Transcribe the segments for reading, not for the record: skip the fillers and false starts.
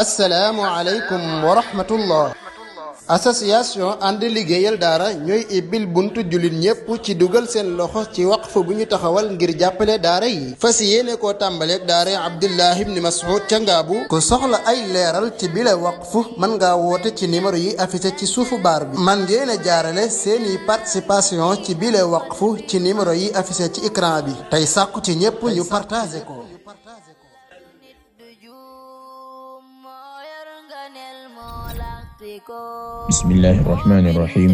assalaamu aleykum wa rahmatullah. association ànd liggéeyal daara ñooy ibbil buntu jullit ñépp ci dugal seen loxo ci waqf bu ñu taxawal ngir jàppale daara yi fas yéene koo tàmbaleeg daara Abdullah ibn Mas'ud ca Ngaabu. ku soxla ay leeral ci bile waqf mën ngaa woote ci numéro yi affiché ci suufu baar bi. man ngeen a jaarale seeni participation ci bile waqf ci numéro yi affiché ci écran bi tey sàkku ci ñépp ñu partagé ko. bismillahi irrahmani irrahim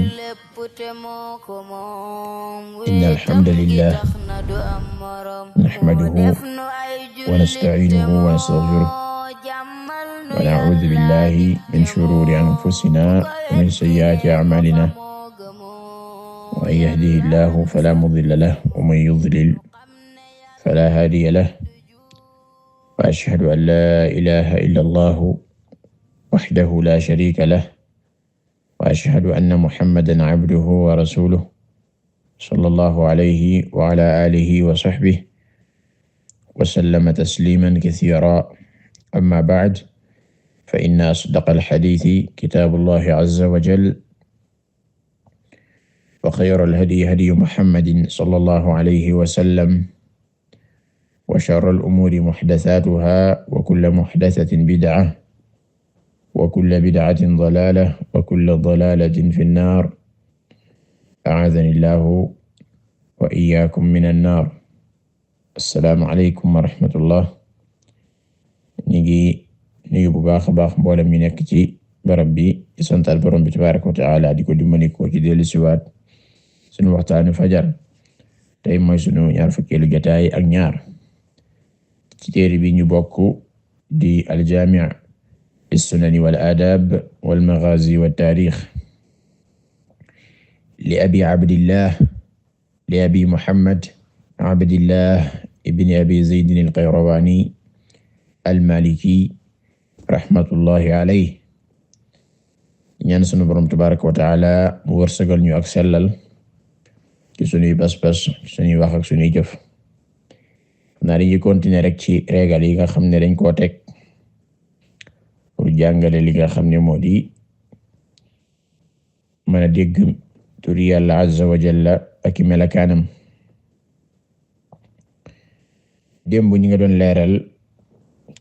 inna alhamdulillah nahmaduhu wa nasta'inuhu wa nastaghfiruh wa na'udhu billahi min shururi anfusina wa min sayyiati a'malina man yahdihillahu fala mudilla lahu wa man yudlil fala hadiya lahu wa ashhadu an la ilaha illa Allah wahdahu la sharika lahu wa ashhadu anna muhammadan abduhu wa rasuluhu sallallahu alayhi wa ala alihi wa sahbihi wa sallama tasliman kathira amma ba'd fa inna asdaqa alhadithi kitabullahi azza wa jalla wa khayra alhadyi hadyu muhammadin sallallahu alayhi wa sallam wa sharra al-umuri muhdathatuha wa kullu muhdathatin bid'ah wa kulla bid'atin dalaala wa kulla dalaalatin fi nnaar a'aadani llaahu wa iyyaakum mina nnaar. Assalaamu aleykum wa rahmatullah. ñu ngi nuyu bu baax a baax mboolem ñu nekk ci barab bi di santal Boroom bi tabaaraka wa ta'aala di ko dimbali ko ci dellusiwaat sunu waxtaanu fajar. Tey mooy sunu ñaar fukkeelu jotaay ak ñaar ci téere bi ñu bokk di al-Jaami' السنن والآداب والمغازي والتاريخ لأبي محمد عبد الله ابن أبي زيد القيرواني المالكي رحمة الله عليه. ñaan sunu Boroom tabaaraka wa ta'aala mu wërsëgal ñu ak sellal ci sunuy bas-bas sunuy wax ak sunuy jëf. dañuy continuer rek ci régal yi nga xam ne dañ koo teg pour jàngale li nga xam ne moo di mën a dégg turi Yàlla azza wa jalla ak melakaanam. démb ñi nga doon leeral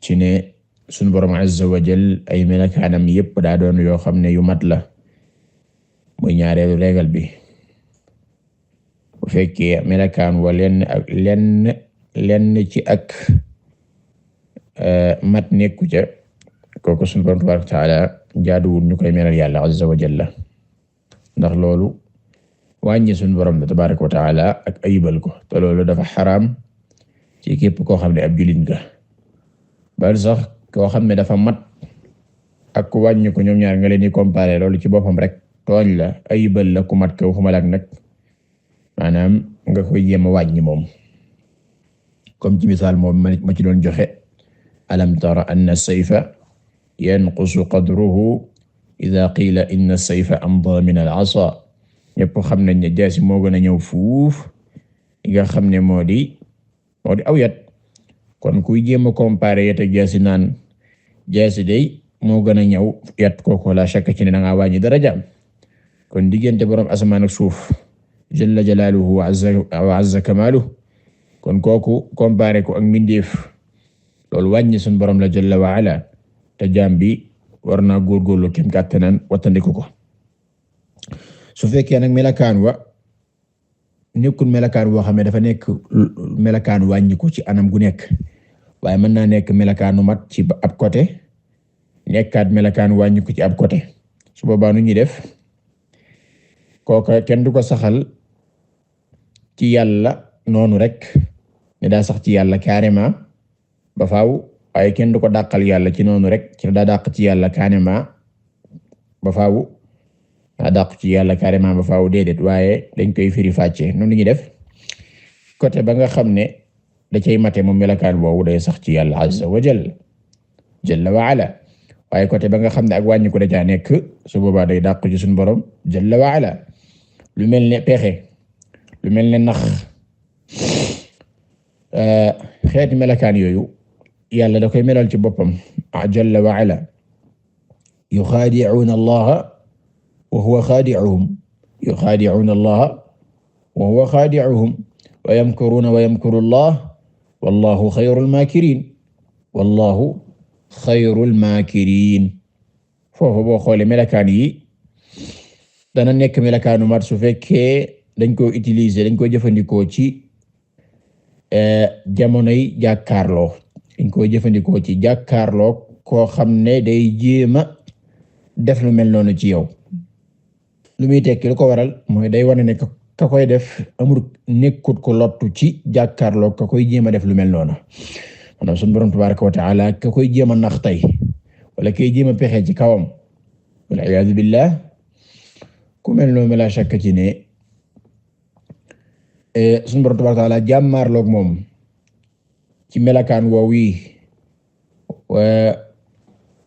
ci ne sunu Boroom azza wa jalla ay melakaanam yépp daa doon yoo xam ne yu mat la, muy ñaareelu régal bi. bu fekkee melakaan wa lenn ci ak mat nekku ca, kooku sunu Boroom tabaaraka wa ta'aala jaaduwul ñu koy melal Yàlla azza wa jalla, ndax loolu wàññi sunu Boroom tabaaraka wa ta'aala ak ayibal ko, te loolu dafa xaraam ci képp koo xam ne ab jullit nga. bal sax koo xam ne dafa mat ak ku wàññi ko ñoom ñaar nga leen di comparer, loolu ci boppam rek tooñ la, ayibal la ku mat ko waxuma la nag maanaam nga koy jéem a wàññi moom. comme ci misaal moom ma ci doon joxe, alam tara anna sayfa yanqusu qadruhu idha qila inna as-sayfa amda min al-'asa. ñépp xam nañ ne jaasi moo gën a ñëw fuuf li nga xam ne moo di aw yat. kon kuy jéem a comparer yat ak jaasi naan jaasi day moo gën a ñëw yat, kooku la shakka ci ne da ngaa wàññi darajaam. kon diggante Boroom asamaan ak suuf jalla jalaaluhu wa azza kamaaluhu, kon kooku comparer ko ak mbindeef loolu wàññi sunu Boroom la jalla wa ala, te jaam bi war naa góorgóorlu kem kàttanam wattandiku ko. su fekkee nag melakaan wa nekkul melakaan boo xam ne dafa nekk melakaan wàññiku ci anam gu nekk, waaye mën naa nekk melakaanu mat ci ab côté, nekkaat melakaan wàññiku ci ab côté. su boobaa nu ñuy def? kooka kenn du ko saxal ci Yàlla noonu rek ne daa sax ci Yàlla carrément ba faaw, waaye kenn du ko dàqal Yàlla ci noonu rek ci daa dàq ci Yàlla carrément ba faaw, daa dàq ci Yàlla carrément ba faaw, déedéet. waaye dañ koy firi fàcce. noonu ñuy def côté ba nga xam ne da cay mate moom melakaan boobu day sax ci Yàlla azza wa jalla wa ala, waaye côté ba nga xam ne ak wàññi ko da caa nekk, su boobaa day dàq ci suñu Boroom jalla wa ala. lu mel ne pexe, lu mel ne nax, xeeti melakaan yooyu Yàlla da koy melal ci boppam jalla wa ala, yuxaadi'uuna allaha wa huwa xaadi'uhum yuxaadi'uuna allaha wa huwa xaadi'uhum wa yamkuruuna wa yamkuru allah wallahu xayrul maakiriin wallahu xayrul maakiriin. foofu boo xoolee melakaan yi dana nekk melakaanu mat su fekkee dañ ko utiliser dañ ko jëfandikoo ci jamonoy jàkkaarloo dañ ko jëfandikoo ci jàkkaarloo koo xam ne day jéema def lu mel noonu ci yow. lu muy tekki lu ko waral mooy day wane ne ka koy def amul nekkut ko lottu ci jàkkaarloo ka koy jéema def lu mel noonu. maanaam sunu Boroom tabaaraka wa ta'aala ka koy jéema nax tey wala kay jéema pexe ci kawam wal iyaadu billah ku mel noonu la shakka ci ne sunu Boroom tabaaraka wa ta'aala jàmmaarloog moom ci melakaan woowu yi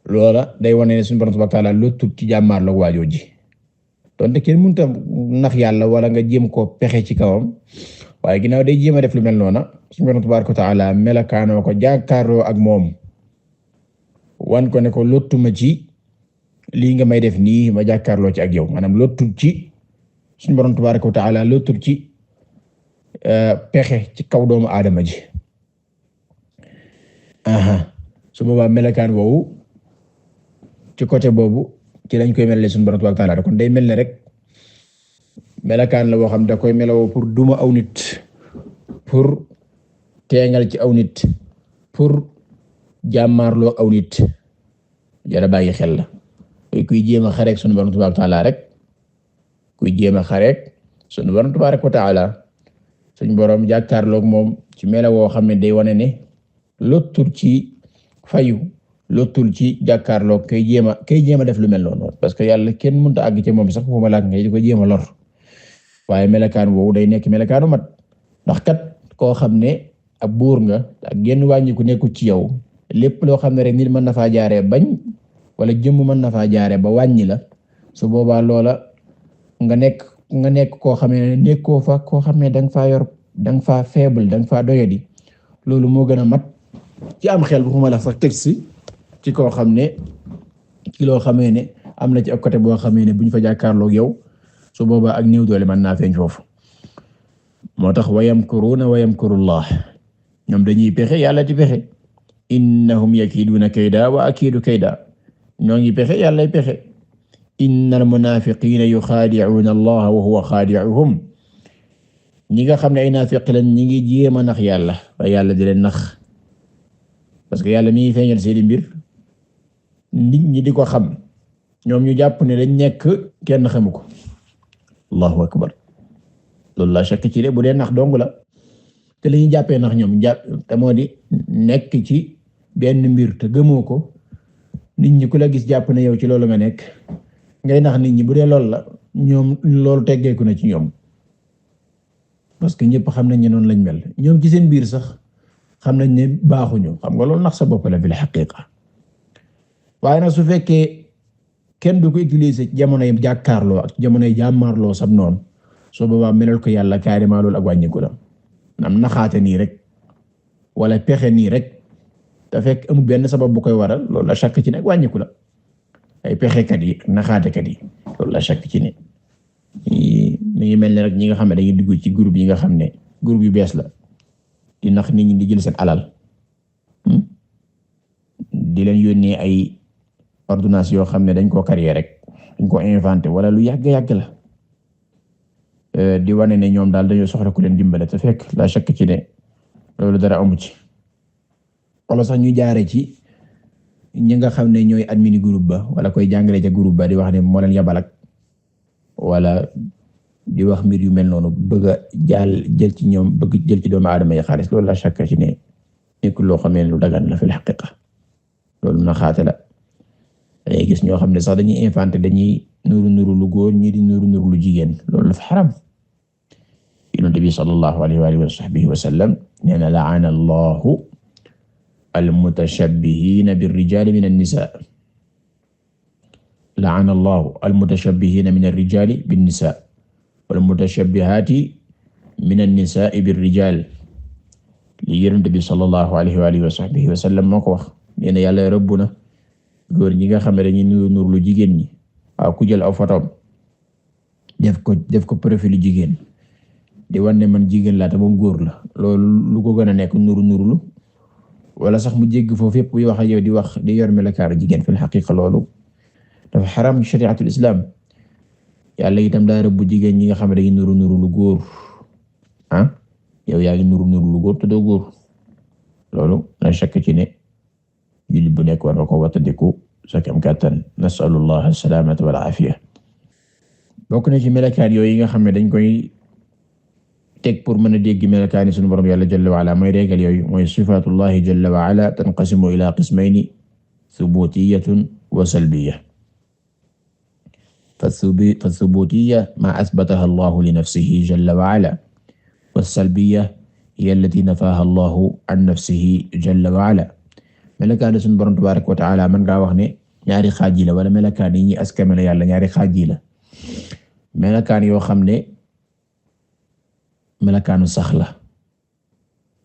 loola day wane ne sunu Boroom tabaaraka wa ta'aala lottu ci jàmmaarloog waajoo ji donte kenn mënut a nax yàlla wala nga jéem ko pexe ci kawam waaye ginnaaw day jéem a def lu mel noona suñu Boroom tabaaraka wa ta'aala melakaanoo ko jàkkaarloo ak moom wan ko ne ko lottuma ci lii nga may def nii ma jàkkaarloo ci ak yow maanaam lottul ci suñu Boroom tabaaraka wa ta'aala lottul ci pexe ci kaw doomu aadama ji. su boobaa melakaan woowu ci côté boobu ci lañ koy melalee suñu Boroom tabaaraka wa ta'aala kon day mel ne rek melakaan la boo xam da koy melawoo pour duma aw nit pour teengal ci aw nit pour jàmmaarloo aw nit jara bàyyi xel la kuy jéem a xareek suñu Boroom tabaaraka wa ta'aala rek kuy jéem a xareek suñu Boroom tabaaraka wa ta'aala suñu Boroom jàkkaarloog moom ci melawoo xam ne day wane ne lottul ci fayu lottul ci jàkkaarloo kay jéem a def lu mel noonu parce que yàlla kenn mënut a àgg ci moom sax foofu malaak ngay di ko jéem a lor waaye melakaan woowu day nekk melakaanu mat ndax kat koo xam ne ab buur nga ak genn wàññi ku nekkul ci yow lépp loo xam ne rek nit mën na faa jaaree bañ wala jëmm mën na faa jaaree ba wàññi la su boobaa loola nga nekk koo xam ne nekkoo fa koo xam ne danga faa yor danga faa faible danga faa doyadi loolu moo gën a mat ci am xel bu xuma la sax teg si ci koo xam ne ci loo xamee ne am na ci ak côté boo xamee ne bu ñu fa jàkkaarloog yow su boobaa ak néew doole mën naa feeñ foofu moo tax wa yamkuruuna wa yamkurullah ñoom dañuy pexe yàlla di pexe innahum yakiiduuna kayda wa akiidu kayda ñoo ngi pexe yàllay pexe innal munaafiqiina yuxaadi'uuna allaha wa huwa xaadi'uhum ñi nga xam ne ay naafiq lañ ñi ngi jéem a nax yàlla ba yàlla di leen nax parce que yàlla mi ngi feeñal seeni mbir nit ñi di ko xam ñoom ñu jàpp ne dañ nekk kenn xamu ko allahu akbar loolu la shakk ci de bu dee nax dong la te li ñu jàppee nax ñoom te moo di nekk ci benn mbir te gëmoo ko nit ñi ku la gis jàpp ne yow ci loolu nga nekk ngay nax nit ñi bu dee loolu la ñoom loolu teggeeku na ci ñoom parce que ñëpp xam nañ ne noonu lañ mel ñoom ci seen biir sax xam nañ ne baaxuñu xam nga loolu nax sa bopp la bil haqiqa waaye nag su fekkee kenn du ko utiliser ci jamonoy jàkkaarloo ak jamonoy jàmmaarloo sab noonu soo boobaa melal ko yàlla carrément loolu ak wàññiku la am naxaate nii rek wala pexe nii rek te fekk amul benn sabab bu koy waral loolu la shakk ci ne ak wàññiku la ay pexekat yi naxaatekat yi loolu la shakk ci ne mi ngi mel ne rek ñi nga xam ne dañuy dugg ci groupe yi nga xam ne groupe yu bees la di nax nit ñi di jël seen alal di leen yónnee ay ordonnance yoo xam ne dañ koo créer rek dañ ko inventé wala lu yàgg la di wane ne ñoom daal dañoo soxla ku leen dimbale te fekk la shakk ci ne loolu dara amu ci wala sax ñu jaare ci ñi nga xam ne ñooy admini groupe ba wala koy jàngale ca groupe ba di wax ne moo leen yabalak wala di wax mbir yu mel noonu bëgg a jël ci ñoom bëgg jël ci doomu aadama yi xaalis loolu la shakk ci ne nekkul loo xam ne lu dagan la fil haqiqa loolu na xaate la day gis ñoo xam ne sax dañuy inventé dañuy nuru lu góor ñi di nuru lu jigéen loolu dafa xaram Yonent bi sallallahu alayhi wa alihi wa sahbihi wa sallam nee na la'ana Allahu al-mutashabbihiina bir-rijaali mina an-nisaa la'ana Allahu al-mutashabbihiina mina ar-rijaali bin-nisaa wal-mutashabbihaati mina an-nisaa'i bir-rijaal li Yonent bi sallallahu alayhi wa alihi wa sahbihi wa sallam moo ko wax nee na yàlla rëbb na góor ñi nga xam ne dañuy nur lu jigéen ñi waaw ku jël aw photom def ko profil jigéen di wan ne man jigéen laa te moom góor la loolu lu ko gën a nekk nurulu wala sax mu jégg foofu yëpp buy wax ak yow di yor melakaaru jigéen fil xaqiqa loolu dafa xaram shari'atul islam. Yàlla itam daa rëbb jigéen ñi nga xam ne dañuy nuru lu góor yow yaa ngi nuru lu góor te doo góor loolu na shakk ci ne jullit bu nekk war na ko wattandiku sa kam kàttan nasalullah as-salaamata wal aafiya. bokk na ci melakaan yooyu nga xam ne dañ koy teg pour mën a dégg melakaani sunu borom yàlla jalla wa ala mooy régal yooyu mooy sifaatullahi jalla wa ala tanqasimu ila qismayni thubutiyyatun wa salbiyya. فالثبوتية ما أثبتها الله لنفسه جل وعلا والسلبية هي التي نفاها الله عن نفسه جل وعلا. melakaan sunu Boroom tabaaraka wa ta'aala man ngaa wax ne ñaari xaaj yi la wala melakaan yi ñi askamale Yàlla ñaari xaaj yi la. melakaan yoo xam ne melakaanu sax la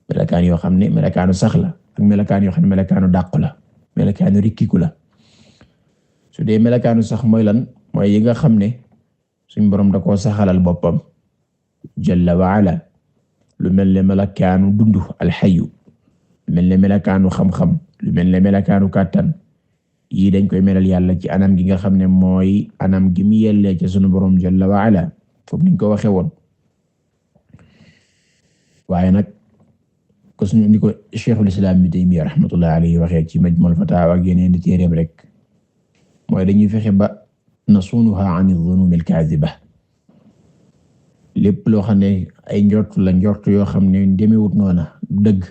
melakaan yoo xam ne melakaanu sax la ak melakaan yoo xam ne melakaanu dàq la melakaanu rikkiku la. su dee melakaanu sax mooy lan mooy yi nga xam ne suñ Boroom da koo saxalal boppam jalla wa ala lu mel ne melakaanu dundu alxayu lu mel ne melakaanu xam-xam lu mel ne melakaanu kàttan yii dañ koy melal Yàlla ci anam gi nga xam ne mooy anam gi mu yellee ci sunu Boroom jalla wa ala foofu niñ ko waxe woon. waaye nag ko suñu ni ko Cheikhul Islam Ibn Taymiyya rahmatullahi alayhi waxee ci Majmu'ul Fatawa ak yeneen di téereem rek mooy dañuy fexe ba nasunuha an az-zunum al-kaziba lépp loo xam ne ay njort yoo xam ne demewut noona dëgg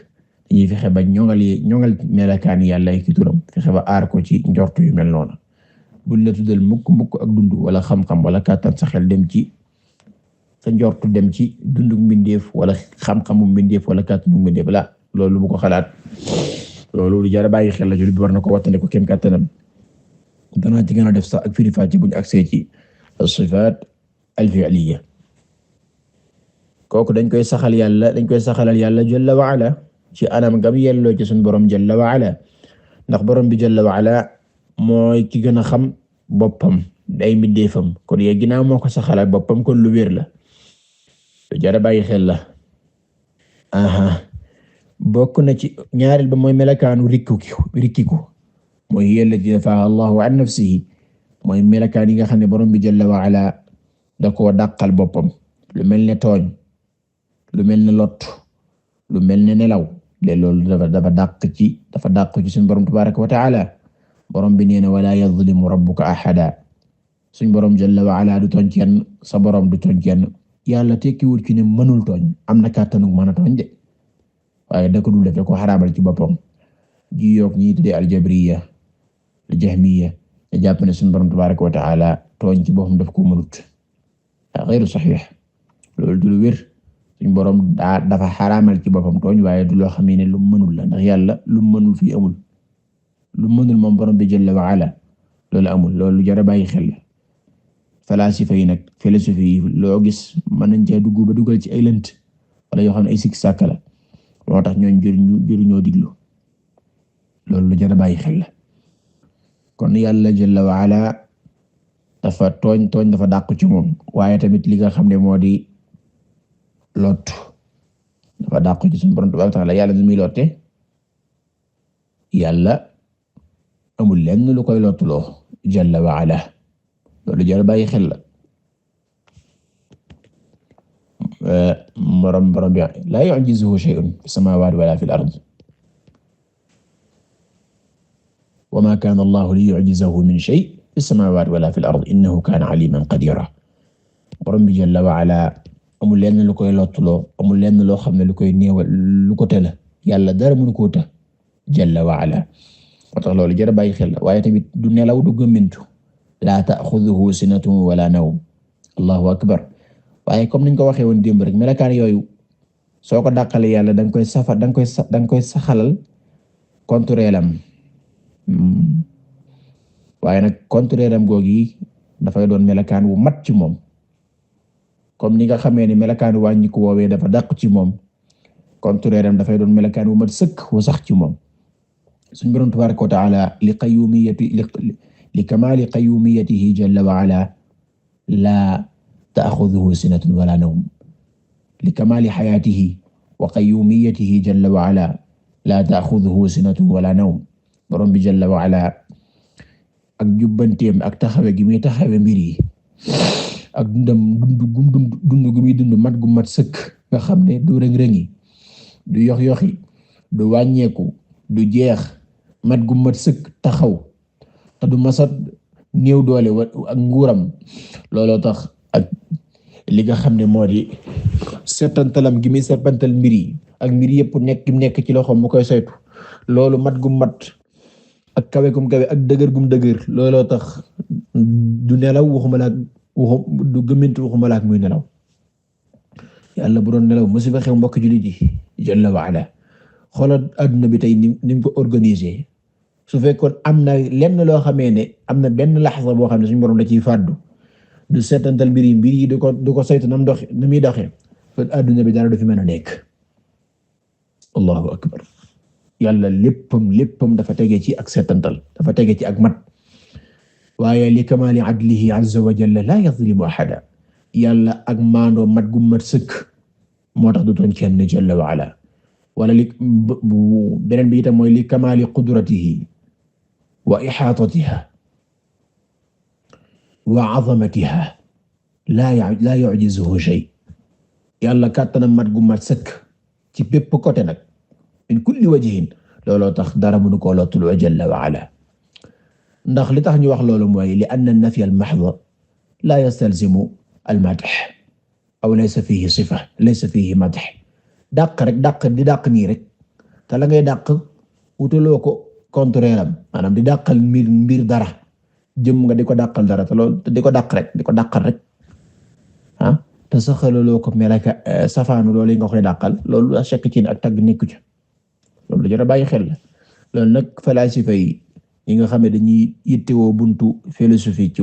dañuy fexe ba ñoŋal melakaan Yàlla ay turam fexe ba aar ko ci njort yu mel noona buñ la tuddal mukk ak dund wala xam-xam wala kàttan sa xel dem ci sa njortu dem ci dundu mbindeef wala xam-xamu mbindeef wala kàttanu mbindeef la loolu bu ko xalaat loolu lu jar a bàyyi xel la jullit bi war na ko wattane ko kem kàttanam. danaa ci gën a def sax ak firi fàcce buñu agsee ci as-sifaat al-fi'liyya kooku dañ koy saxalal Yàlla jalla wa ala ci anam gam yelloo ci suñu borom jalla wa ala ndax borom bi jalla wa ala mooy ki gën a xam boppam day mbindeefam kon yee ginnaaw moo ko saxalal boppam kon lu wér la lu jar a bàyyi xel la. bokk na ci ñaareel ba mooy melakaanu rikkiku mooy yellati dafaa Allahu an nafsihi mooy melakaan yi nga xam ne borom bi jalla wa ala da koo dàqal boppam lu mel ne tooñ lu mel ne lot lu mel ne nelaw loolu dafa dàq ci suñu borom tabaaraka wa ta'ala borom bi nee na wala yazlimu rabbuka ahada suñu borom jalla wa ala du tooñ kenn sa borom du tooñ kenn Yàlla tekkiwul ci ne mënul tooñ am na kàttanu mën a tooñ de waaye da ko dul def da ko xaraamal ci boppam ji yoog ñi tuddee aljabriya aljahmiya te jàpp ne suñu borom tabaaraka wa ta'ala tooñ ci boppam daf ko mënut ghayru sahih loolu du lu wér suñu borom dafa xaraamal ci boppam tooñ waaye du loo xam ne lu mënul la ndax Yàlla lu mënul fii amul lu mënul moom borom bi jalla wa ala loolu amul loolu jar a bàyyi xel la. falasifa yi nag philosophie yi loo gis mën nañ cee dugg ba dugal ci ay lënt wala yoo xam ne ay sikk sàkk la moo tax ñooñ jëriñoo diglu loolu lu jar a bàyyi xel la. kon Yàlla jalla wa ala dafa tooñ dafa dàq ci moom waaye tamit li nga xam ne moo di lot dafa dàq ci suñu borom tabaaraka wa ta'ala Yàlla du muy lotte Yàlla amul lenn lu koy lottuloo jalla wa ala loolu jar a bàyyi xel la. borom bi laa yu'jizuhu shay'un fi samaawaati wala fil ard wa maa kaana Allahu liyu'jizahu min shay'in fi samaawaati wala fil ard innahu kaana aliiman qadiira borom bi jalla wa ala amul lenn lu koy lottuloo amul lenn loo xam ne lu koy néewal lu ko tëla Yàlla dara mënu ko të jalla wa ala moo tax loolu jar a bàyyi xel la waaye tamit du nelaw du gëmmentu laa ta'xuduhu sinatun wala nawm allahu akbar waaye comme niñ ko waxee woon démb rek melakaan yooyu soo ko dàqalee Yàlla danga koy saxalal contraiream waaye nag contraiream googi dafay doon melakaan wu mat ci moom comme ni nga xamee ne melakaan wàññi ko woowee dafa dàq ci moom contraiream dafay doon melakaan wu mat sëkk wu sax ci moom suñu Boroom tabaaraka wa ta'aala li kamaali qayyuumiyyatihi jalla wa ala laa ta'xuduhu sinatun wala nawm li kamaali hayaatihi wa qayyuumiyyatihi jalla wa ala laa ta'xuduhu sinatun wala nawm Boroom bi jalla wa ala ak jubbanteem ak taxawe gi muy taxawe mbir yi ak dund gu muy dund mat gu mat sëkk nga xam ne du rëng-rëngi du yox-yoxi du wàññeeku du jeex mat gu mat sëkk taxaw te du masat néew doole ak nguuram looloo tax ak li nga xam ne moo di setantalam gi muy setantal mbir yi ak mbir yëpp nekk ci loxoom mu koy saytu loolu mat gu mat ak kawe gum kawe ak dëgër gum dëgër looloo tax du nelaw du gëmmentu waxuma la ak muy nelaw yàlla bu doon nelaw musiba xew mbokk jullit yi jalla wa ala xoolal adduna bi tey ni ko organiser su fekkoon am na lenn loo xamee ne am na benn laxza boo xam ne suñu borom da ciy fàddu du seetantal mbir yi du ko saytu na muy doxee kon adduna bi dara du fi mën a nekk allahu akbar yàlla léppam dafa tege ci ak seetantal dafa tege ci ak mat waaye li kamaali adlihi azza wa jalla la yazlimu ahada yàlla ak maandoo mat gu mat sëkk moo tax du tooñ kenn jalla wa ala wala beneen bi itam mooy li kamaali qudratihi wa ihaatatiha wa azamatiha la yu'jizuhu shay yàlla kàttanam mat gu mat sëkk ci bépp côté nag min kulli wajhin looloo tax dara mënu ko lottul wa jalla wa ala ndax li tax ñu wax loolu mooy li anna an-nafy al-mahdh la yastalzimu al-madh aw laysa fihi sifa laysa fihi madh dàq nii rek te la ngay dàq wutuloo ko contraire am maanaam di dàqal mbir dara jëm nga di ko dàqal dara te loolu di ko dàqal rek te saxalaloo ko melaka safaanu loolu nga koy dàqal loolu a chekk ci ak tagg nekku ci loolu la jar a bàyyi xel la loolu nag falasifa yi nga xam ne dañuy yittewoo buntu philosophie ci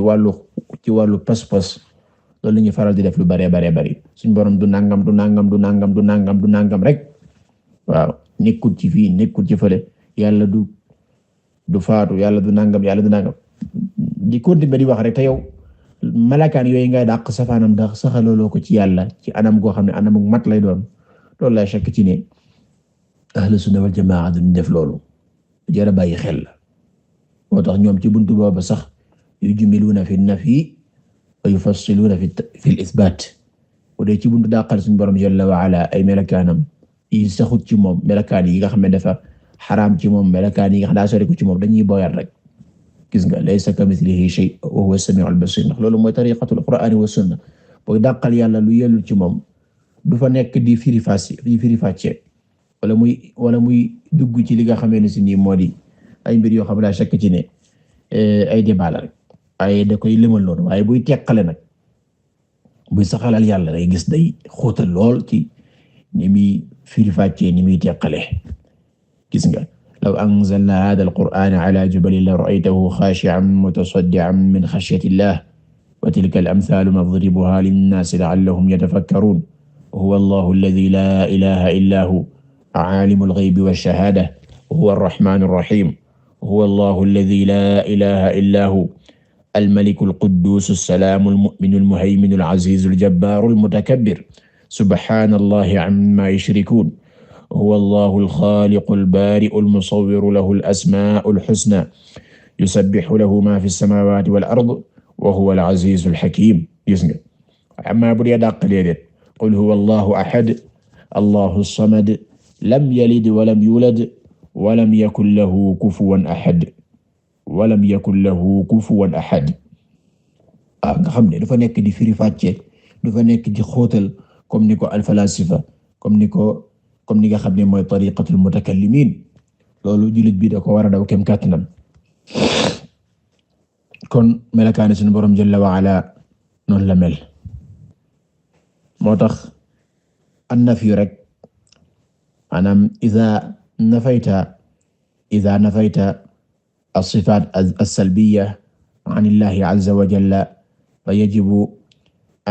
wàllu pas-pas loolu la ñuy faral di def lu bare suñ borom du nangam rek waaw nekkul ci fii nekkul ci fële yàlla du faatu yàlla du nangam di continuer di wax rek te yow malakaan yooyu ngay dàq safaanam ndax saxaloo ko ci yàlla ci anam goo xam ne anam mat lay doon loolu laa shakk ci ne ahlu sunna wal jamaa duñ def loolu jar a bàyyi xel la moo tax ñoom ci buntu boobu sax yujmiluuna fi nafyi wa yufassiluuna fi al-isbaat bu dee ci buntu dàqal suñu borom jalla wa ala ay melakaanam yi saxut ci moom melakaan yi nga xam ne dafa xaraam ci moom melakaan yi nga xam daa sori ko ci moom dañuy boyal rek gis nga laysa kamithlihi shay wa huwa as-sami'u al-basir ndax loolu mooy tariqatul qur'ani wa sunna booy dàqal yàlla lu yellul ci moom du fa nekk di firi fàcce wala muy dugg ci li nga xamee ne si nii moo di ay mbir yoo xam ne chaque ci ne ay débat la rek ay da koy lëmal noonu waaye buy teqale nag buy saxalal yàlla day gis day xóotal lool ci ni muy firi fàcce ni muy teqale gis nga law anzalna hadha al-qur'ana ala jabalin la ra'aytahu khashi'an mutasaddi'an min khashyati llah wa tilka al-amthalu nadribuha lin-nasi la'allahum yatafakkarun huwa allahu alladhi la ilaha illa hu alimul ghaybi wash-shahada huwa ar-rahmanur rahim huwa allahu alladhi la ilaha illa hu al-maliku al-quddus as-salamu al-mu'minu al-muhayminu al-azizu al-jabbaru al-mutakabbir subhanallahi amma yushrikun huwa allahu al-khaliqu al-bari'u al-musawwiru lahu al-asma'u al-husna yusabbihu lahu ma fi as-samawati wal-ard wa huwa al-azizu al-hakim gis nga amma bu dee dàq déedéet qul huwa allahu ahad allahu as-samad lam yalid wa lam yulad wa lam yakun lahu kufuwan ahad nga xam ne dafa nekk di firi fàcce dafa nekk di xóotal comme ni ko al-falasifa comme ni nga xam ne mooy tariqatul mutakallimin loolu jullit bi da ko war a daw kem kàttanam kon melakaani sunu borom jalla wa ala noonu la mel moo tax an-nafyu rek maanaam idha nafayta as-sifaat as-salbiyya an Allahi azza wa jalla fa yajibu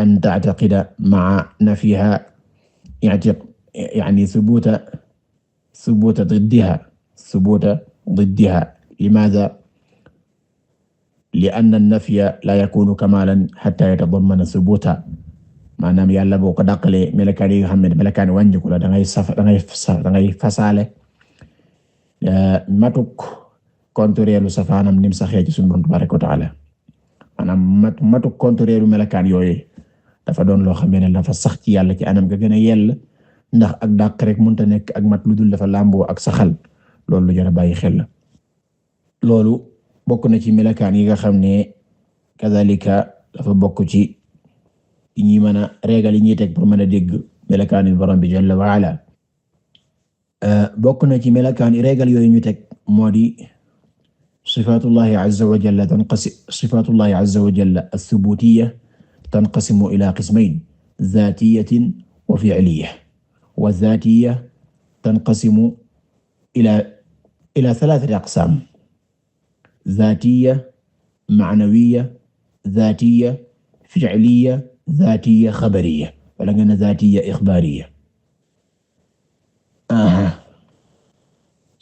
an ta'taqida ma'a nafyiha يعني ثبوت ضدها ضدها لماذا؟ لأن النفي لا يكون كمالا حتى يتضمن ثبوتا maanaam yàlla boo ko dàqalee melakaan yi nga xam ne melakaan wàññiku la dangay fasaale matuk contraire safaanam nim saxee ci sunu Boroom tabaaraka wa ta'aala maanaam matuk contraire melakaan yooyu dafa doon loo xam ne dafa sax ci yàlla ci anam ga gën a yell ndax ak dàq rek mënta nekk ak mat lu dul dafa làmboo ak saxal loolu lu jar a bàyyi xel la. loolu bokk na ci melakaan yi nga xam ne kazalika dafa bokk ci ñi mën a régal yi ñuy teg pour mën a dégg melakaan yi Boroom bi jalla wa ala. bokk na ci melakaan régal yooyu ñu teg moo di sifaatullahi azza wa jalla sifaatullahi azza wa jalla as-subutiyya tanqasimu ila qismayn zaatiyyatin wa fi'liyya wa zaatiyya tanqasimu ila thalathati aqsaam zaatiyya ma'nawiyya zaatiyya fi'liyya zaatiyya xabariyya wala nga ne zaatiyya ixbaariyya.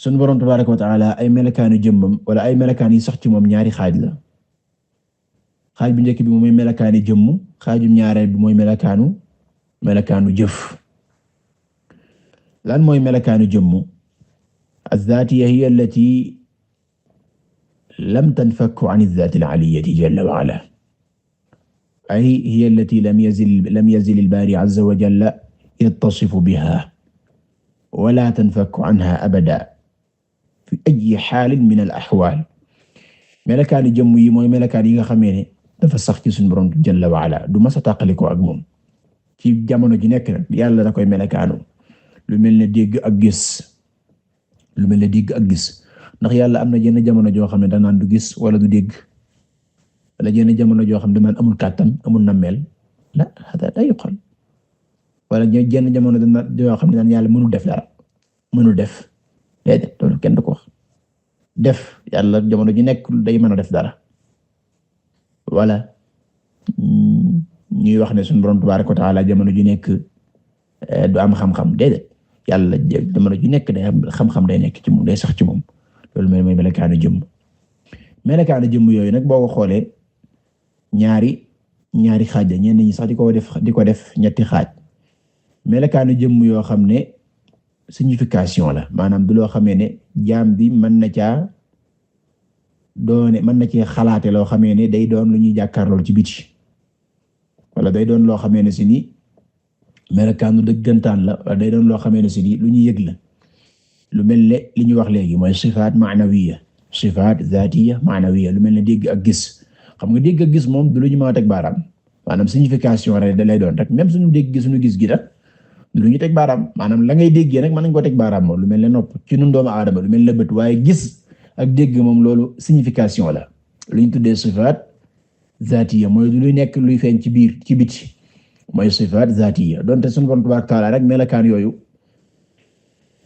Sunu Boroom tabaaraka wa ta'aala ay melakaanu jëmmam wala ay melakaan yi sax ci moom ñaari xaaj la. xaaj bu njëkk bi mooy melakaani jëmm xaajum ñaareel bi mooy melakaanu jëf. lan mooy melakaanu jëmm? az-zaatiyya hiya allatii lam tanfakku an az-zaati al-'aliyyati jalla wa 'ala ay hiya allatii lam yazil al-baari 'azza wa jalla yattasifu bihaa wa laa tanfakku 'anhaa abadan fi ayyi haalin min al-ahwaal. melakaanu jëmm yi mooy melakaan yi nga xamee ne dafa sax ci suñu Boroom jalla wa ala du masa tàqalikoo ak moom ci jamono ji nekk nag yàlla da koy melakaanu lu mel ne dégg ak gis ndax yàlla am na jenn jamono joo xam ne danaan du gis wala du dégg wala jenn jamono joo xam ne danaan amul kàttan amul nammeel la hada la yuqal wala jenn jamono joo xam ne daan yàlla mënul def dara mënul def déedéet loolu kenn du ko wax def yàlla jamono ji nekk day mën a def dara wala ñuy wax ne suñu Boroom tabaaraka wa ta'aala jamono ju nekk du am xam-xam déedéet yàlla jamono ju nekk day am xam-xam day nekk ci moom day sax ci moom loolu mooy melakaanu jëmm yooyu nag boo ko xoolee ñaari xaaj la ñenn ñi sax di ko def ñetti xaaj. melakaanu jëmm yoo xam ne signification la maanaam du loo xamee ne jaam bi mën na cee xalaate loo xamee ne day doon lu ñuy jàkkaarloo ci biti wala day doon loo xamee ne si ni melakaanu dëggantaan la wala day doon loo xamee ne si ni lu ñuy yëg la lu mel ne li ñu wax léegi mooy sifaat ma'nawiyya sifaat zaatiyya ma'nawiyya lu mel ne dégg ak gis xam nga dégg ak gis moom du lu ñu mën a teg baaraam maanaam signification rek da lay doon rek même suñu dégg suñu gis gi nag du lu ñu teg baaraam maanaam la ngay déggee nag mën nañ ko teg baaraam moom lu mel ne nopp ci ñun doomu aadama lu mel ne bët waaye gis ak dégg moom loolu signification la lu ñu tuddee sifaat zaatiyya mooy du luy nekk luy feeñ ci biir ci biti mooy sifaat zaatiyya donte suñu Boroom tabaaraka wa ta'aala rek melakaan yooyu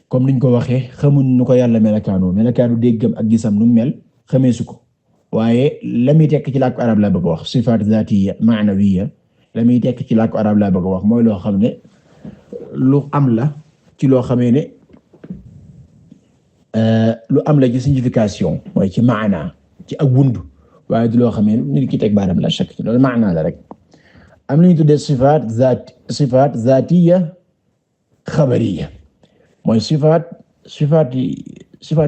comme niñ ko waxee xamuñ nu ko yàlla melakaanu déggam ak gisam nu mel xamee su ko waaye la muy tekk ci làkku arab laa bëgg a wax sifaat zaatiyya ma'nawiyya la muy tekk ci làkku arab laa bëgg a wax mooy loo xam ne lu am la ci loo xamee ne lu am la ci signification mooy ci maana ci ak wund waaye du loo xamee nit ki teg baaram la chak ci loolu maana la rek. am lu ñu tuddee sifaat zaatiyya xabariyya mooy sifaat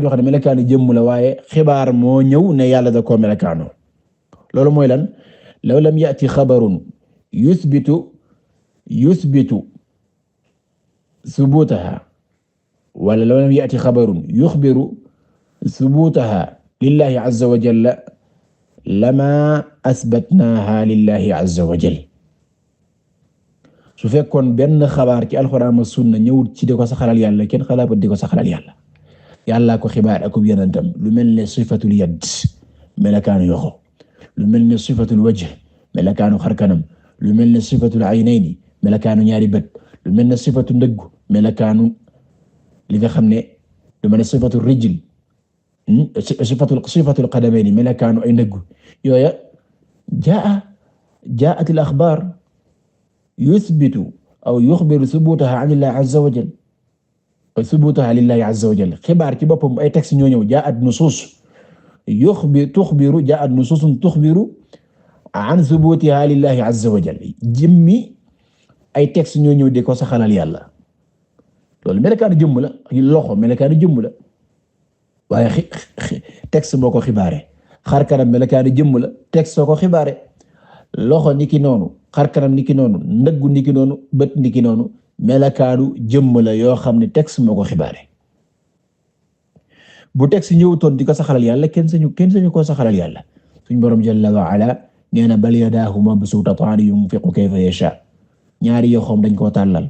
yoo xam ne melakaanu jëmm la waaye xibaar moo ñëw ne yàlla da koo melakaanoo loolu mooy lan law lam ya'ti xabarun yuthbitu subutaha wala law lam ya'ti xabarun yuxbiru subutaha lillahi azza wa jalla lama asbatnaha lillahi azza wa jalla su fekkoon benn xabaar ci alxuraan ma sunna ñëwut ci di ko saxalal yàlla kenn xalaat di ko saxalal yàlla ko xibaar ak yonentam lu mel ne sifatul yad melakaanu yoxo lu mel ne sifatul wajh melakaanu xarkanam lu mel ne sifatul aynayni melakaanu ñaari bët lu mel ne sifatu ndëggu melakaanu li nga xam ne lu mel ne sifatul rijl sifatul qadamayni melakaanu ay ndëggu yooya jaa'at al axbaar yuthbitu aw yuxbiru thubutaha an Allah azza wa jalla subutuha lillahi azza wa jalla xibaar ci boppam ay texte ñoo ñëw jaa'at nusus tuxbiru jaa'at nususun tuxbiru an subutiha lillahi azza wa jalla jëmmi ay texte ñoo ñëw di ko saxalal yàlla loolu melakaanu jëmm la loxo melakaanu jëmm la waaye texte boo ko xibaare xar kanam melakaanu jëmm la texte soo ko xibaare loxo niki noonu xar kanam niki noonu ndëggu niki noonu bët niki noonu melakaanu jëmm la yoo xam ne texte moo ko xibaare bu texte ñëwutoon di ko saxalal yàlla kenn sañu koo saxalal yàlla suñ borom jalla wa ala nee na bal yadaahu mabsuutataani yunfiqu kayfa yashaa ñaari yoxoom dañ koo tàllal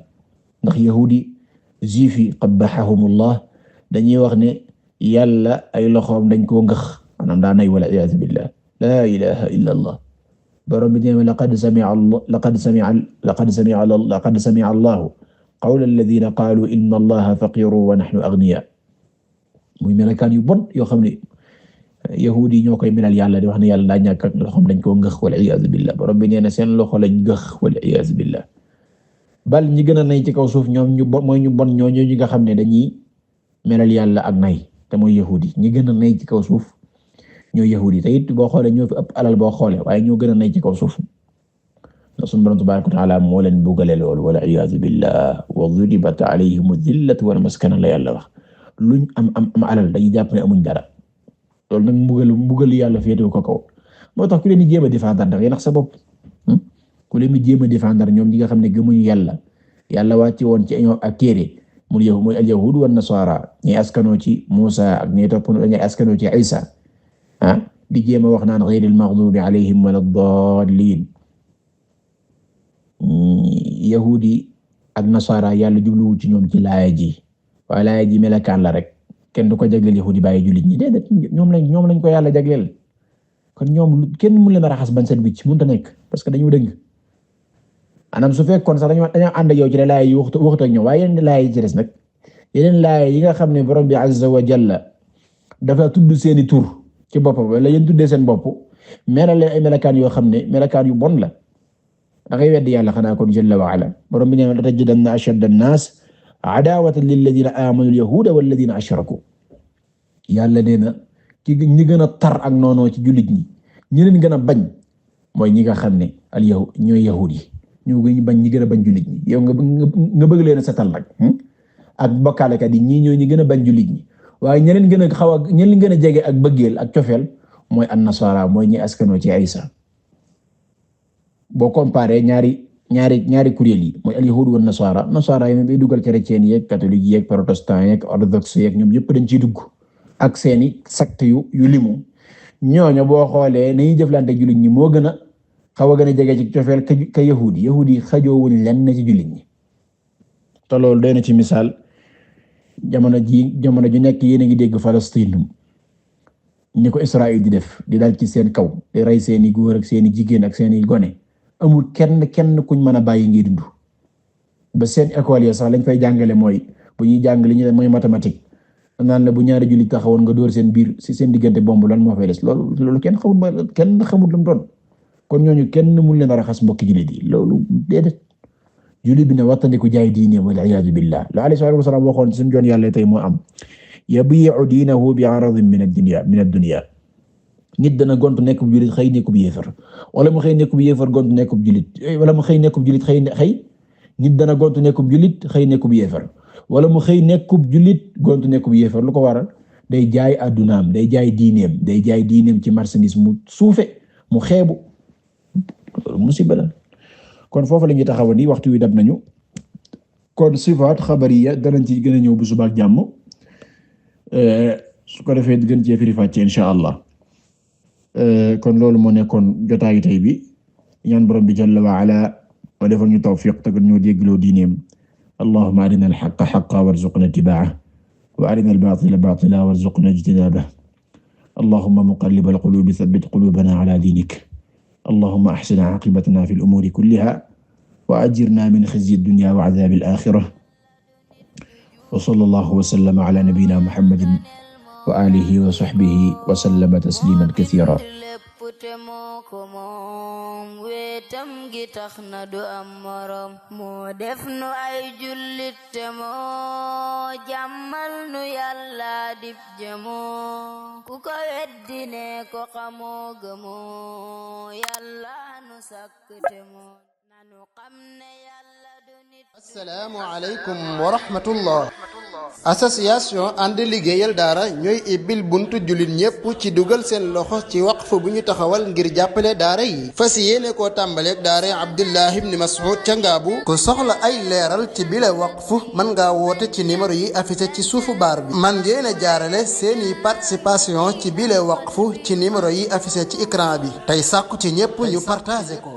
ndax yahudi juif yi qabbahahumullah dañuy wax ne yàlla ay loxoom dañ koo ngëx maanaam daa nay wala iyaazu billah laa ilaha illa allah borom bi nee na laqad sami'a allahu qawla alladhina qaalu inna allaha faqirun wa nahnu aghniya muy melakaan yu bon yoo xam ne yahudi ñoo koy melal yàlla di wax ne yàlla daa ñàkk ak loxoom dañ koo ngëx wal iyaazu billah borom bi nee na seen loxo lañ ngëx wal iyaazu billah bal ñi gën a nay ci kaw suuf ñoom ñu bon ñooñu ñi nga xam ne dañuy melal yàlla ak nay te mooy yahudi ñi gën a nay ci kaw suuf ñooy yahudi te it boo xoolee ñoo fi ëpp alal boo xoolee waaye ñoo gën a nay ci kaw suuf ndax sunu Boroom tabaaraka wa ta'aala moo leen bugale lool wal iyaazu billah wa duribat alayhimu dhillatu wal maskana la yàlla wax luñ am alal dañuy jàpp ne amuñ dara loolu nag mbugal yàlla féetewu ko kaw moo tax ku leen di jéem a défendre dafay nax sa bopp ku leen di jéem a défendre ñoom ñi nga xam ne gëmuñu yàlla wàcce woon ci ñoom ak téere muy al-yahuud wa nasaara ñi askanoo ci Muusaa ak ñi topp ñi askanoo ci Isaa di jéem a wax naan ghayril maghdubi alayhim wala daalliin yahudi ak nasaara yàlla jubluwu ci ñoom ci laaya ji waaye laaya ji melakaan la rek kenn du ko jagleel yahudi bàyyi jullit ñi déedéet ñoom lañ ko yàlla jagleel kon ñoom kenn mu leen a raxas ban set wicc mënut a nekk parce que dañu dëng anam su fekkoon sax dañoo ànd ak yow ci laaya yi waxtu ak ñoom waaye yeneen laaya yi ci des nag yeneen laaya yi nga xam ne borom bi azza wa jalla dafa tudd seeni tur ci boppam wala yéen tuddee seen bopp melal leen ay melakaan yoo xam ne melakaan yu bon la da ngay weddi yàlla xanaa kon jalla wa ala borom bi nee na tajidanna ashadda an-nas adawatan lilladhina amanu al-yahuda walladhina ashraku yàlla nee na ñi gën a tar ak noonoo ci jullit ñi leen gën a bañ mooy ñi nga xam ne al-yahud ñooy yahud yi ñoo gën bañ ñi gën a bañ jullit ñi yow nga bëgg leen a setal nag ak bokkaalekat yi ñii ñoo ñi gën a bañ jullit ñi waaye ñi leen gën a ñi leen gën a jege ak bëggeel ak cofeel mooy an-nasara mooy ñi askanoo ci Isa boo comparé ñaari kuréel yi mooy al-yahud wa nasara yi bay dugal chrétien yeek catholique yeek protestant yeek orthodoxe yeek ñoom yëpp dañ ciy dugg ak seeni secte yu limu ñooñu boo xoolee nañuy jëflante jullit ñi moo gën a xaw a gën a jege ci cofeel ka yahudi yi xajoowuñ lenn ci jullit ñi te loolu doy na ci misaal jamono ju nekk yéen a ngi dégg Palestine ni ko Israël di def di dal ci seen kaw di rey seeni góor ak seeni jigéen ak seeni gone amul kenn kuñ mën a bàyyi ngi dund ba seen école ya sax lañ fay jàngale mooy bu ñuy jàng li ñu mooy mathématique naan la bu ñaari jullit taxawoon nga dóor seen biir ci seen diggante bomb lan moo fay des loolu kenn xamul lu mu doon kon ñooñu kenn mun leen a raxas mbokki jullit yi loolu déedéet jullit bi ne wattandiku jaay diine wal iyaadu billah la alayhi salaatu wasalaam waxoon suñu joon yàlla tey moo am yabi'u diinahu bi 'aradin min ad-dunya nit dana gont nekk bu jullit xëy nekk bu yéefar wala mu xëy nekk bu yéefar gont nekk bu jullit wala mu xëy nekk bu jullit xëy nit dana gont nekk bu jullit xëy nekk bu yéefar wala mu xëy nekk bu jullit gont nekk bu yéefar lu ko waral day jaay addunaam day jaay diineem ci marchandise mu suufe mu xeebu musiba la kon foofu la ñuy taxaw ni waxtu wi dab nañu kon sifaat xabariya danañ ci gën a ñëw bu suba ak jàmm su ko defee gën cee firi fàcce insha allah kon loolu moo nekkoon jotaayu tey bi ñaan borom bi jalla wa ala wa defal ñu tawfiq te ñoo déggloo diineem allahumma arina al-haqqa haqqan warzuqna ittiba'ahu wa arina al-batila batilan warzuqna ijtinabahu allahumma muqallib al-qulubi thabbit qulubana ala dinik allahumma ahsin aqibatana fi al-umuri kulliha wa ajirna min khizyi ad-dunya wa 'adhabi al-akhirah wa sallallahu wa sallama ala nabiyyina muhammadin wa alihi wa sahbihi wa sallama tasliman kathira te moo ko moom weetam gi tax na du am morom moo def nu ay jullit te moo jàmmal nu yàlla dib jëmoo ku ko weddi ne ko xamoo gëmoo yàlla nu sàkk te moo nanu xam ne yàlla du nit. assalaamu aleykum wa rahmatullah. association ànd liggéeyal daara ñooy ibbil buntu jullit ñépp ci dugal seen loxo ci waqf bu ñu taxawal ngir jàppale daara yi fas yéene koo tàmbaleeg daara Abdullah ibn Mas'ud ca Ngaabu ku soxla ay leeral ci bile waqf mën ngaa woote ci numéro yi affiché ci suufu baar bi man ngeen a jaarale seeni participation ci bile waqf ci numéro yi affiché ci écran bi tey sàkku ci ñépp ñu partagé ko.